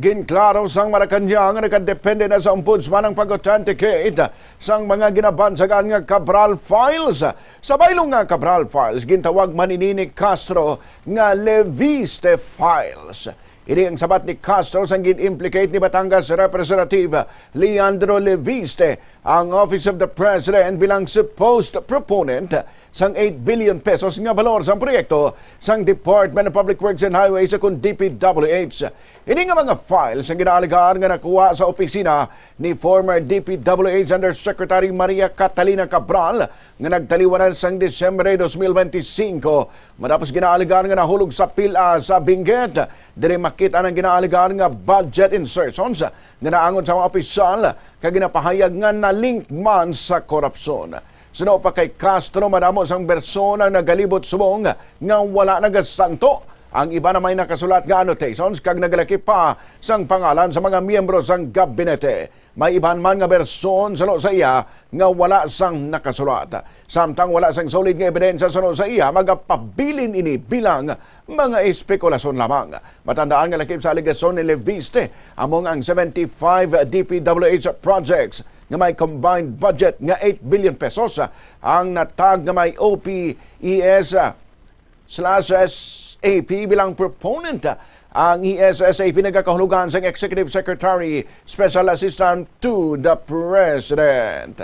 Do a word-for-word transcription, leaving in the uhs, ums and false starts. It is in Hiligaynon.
Ginklaro sang Malacañang nga nakadepende na sa Ombudsman ang pag-authenticate sang mga ginabansagan nga Cabral files. Sa baylo nga Cabral files, gintawag man ini ni Castro nga Leviste files. Ini ang sabat ni Castro sang gin-implicate ni Batangas Representative Leandro Leviste, ang Office of the President, bilang supposed proponent sang eight billion pesos nga balor sang proyekto sang Department of Public Works and Highways, kon D P W H. Ini nga mga files ang ginaalegar nga nakuha sa opisina ni former D P W H Undersecretary Maria Catalina Cabral, nga nagtaliwan sang Disyembre dos mil benti-singko, matapos ginaalegar nga nahulog sa pila sa Benguet. Diri makit-an ang ginaalegar nga budget insertions nga naangod sa mga opisyal kag ginapahayag nga na-link man sa korupsyon. Suno pa kay Castro, madamo sang bersyon ang nagalibot subong nga wala nagasanto. Ang iban may nakasulat nga annotations kag nagalakip pa sang pangalan sa mga miyembro sang gabinete. May iban man nga bersyon suno sa iya nga wala sang nakasulat. Samtang wala sang solid nga ebidensya suno sa iya, magapabilin ini bilang mga espekulasyon lamang. Matandaan nga lakip sa alegasyon ni Leviste, amo nga ang seventy-five D P W H projects nga may combined budget nga eight billion pesos ang natag nga may O P E S slash S A P bilang proponent. Ang E S S A P nagakahulugan sang Executive Secretary, Special Assistant to the President.